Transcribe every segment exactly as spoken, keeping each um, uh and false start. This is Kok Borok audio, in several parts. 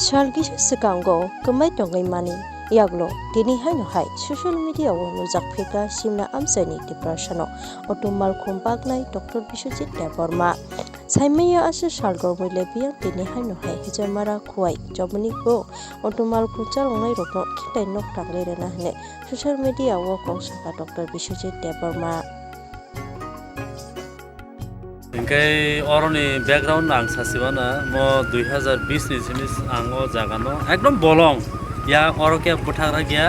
Sal kisa swkango kwmai tongwi mani yaklo tini haino hai social media o nujak phikha Simna amchaini Tiprasano auto malkhung baknai Doctor Biswajit Debbarma. Saimaya aswk sal romwi le biyang tini haino hai Hijamara Khuwai Choboni bo auto malkhung chaloknai rokno khitai nok tangwi rwna hwnwi social media o kok sakha Doctor Biswajit Debbarma. Hinkhe oroni background ang sasi mano, mo dui hazar bis ni simi ang o jaga no ekdom bolong, ya oro kebo bwthak rwkya,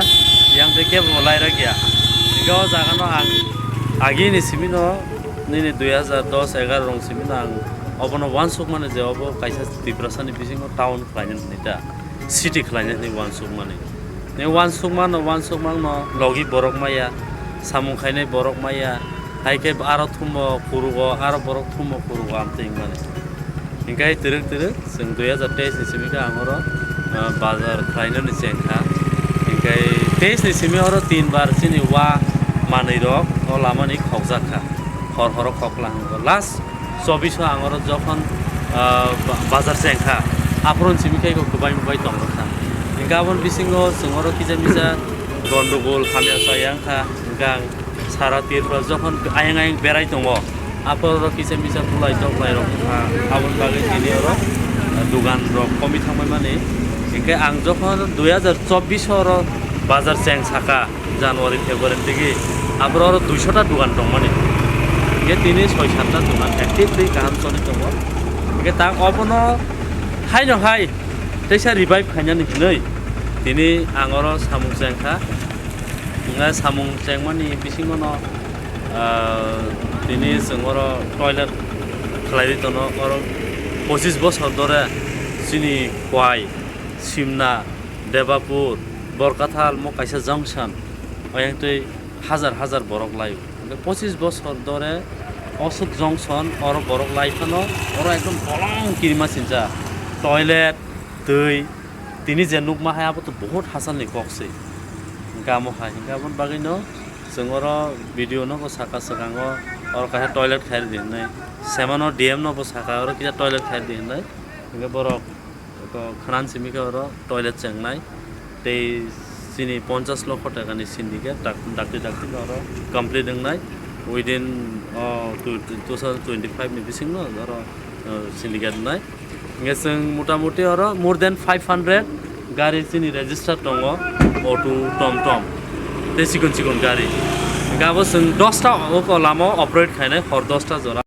yang tei kebo lai rwkya. Hinkhe o jaga no ang agi ni simi no nini dui hazar dos egaroh rong simi no ang obono uansuk mani je obo kaisa Tiprasa ni bisingo town khlaina hwnwi ta. City khlaina hwnwi uansukmani. Ni uansukmano, uansukmano logi borok maya, samung khainai borok maya, hai khe aro thumo kurugo, aro borok thumo kurugo amtwi wngmani. Hinkhe twrwk twrwk chwng dui hazar teis ni simi khe ang oro, ah, bazar khlainani chengkha. Hinkhe teis ni simi oro tin bar chini wa manwi rok o lamani khokjak kha. Hor horo khokla hwngo. Last chobbish o ang oro jokhon, ah, ba-, bazar chengkha, aphuru simi khe kwbai mubai tong rwkha. Hinkhe aboni bisingo chwng oro kisa misa gondogol hamya chaya wngkha. Hinkhe ang sara Tripura jokhon ayang ayang berai tongo, aphuru oro kisa misa bulai toklai rok wngkha. Aboni bagwi tini oro, ah, dugan rok komwi thangbai mani. Hinkhe ang jokhon dui hazar chobbish o oro bazar cheng saka, January, February tigi aphuru oro duisho ta dugan tongmani. Hinkhe tini soi satta dugan actively kaham choli tongo. Hinkhe tak obono haino hai teisa revive khainani hinwi tini ang oro samung chengkha. Hinkhe samung chengmani bisingono, ah, tini chwng oro toilet khlaiwi tono. Oro pochis bosor dore chini Khwai, Simna, Debapur, Borkathal mo kaisa junction, oyang twi hajar hajar borok lai. Hinkhe pochis bosor dore oswk junction oro borok lai phano oro ekdom bolong kirima sincha. Toilet, twi, tini je nukma hai abo to bahut hachalni kok se. Hinkhe amo hai, hinkhe aboni bagwino chwng oro video no bo saka swkango oro kaisa toilet khairdi hinwi. Semano D M no bo saka oro kisa toilet khairdi hinwi. Hinkhe borok Eko khnan simi khe oro toilet chengnai tei chini ponchash lokho taka ni syndicate dak-, dakti dakti khe oro complete wngnai within, oh, two, two thousand twenty-five ni bisingno oro, oh, syndicate wngnai. Hinkhe chwng mota moti oro more than five hundred gari chini register tongo, auto, tom tom tei chikon chikon gari. Hinkhe abo chwng dosta o lama o operate khainai hor dosta jora.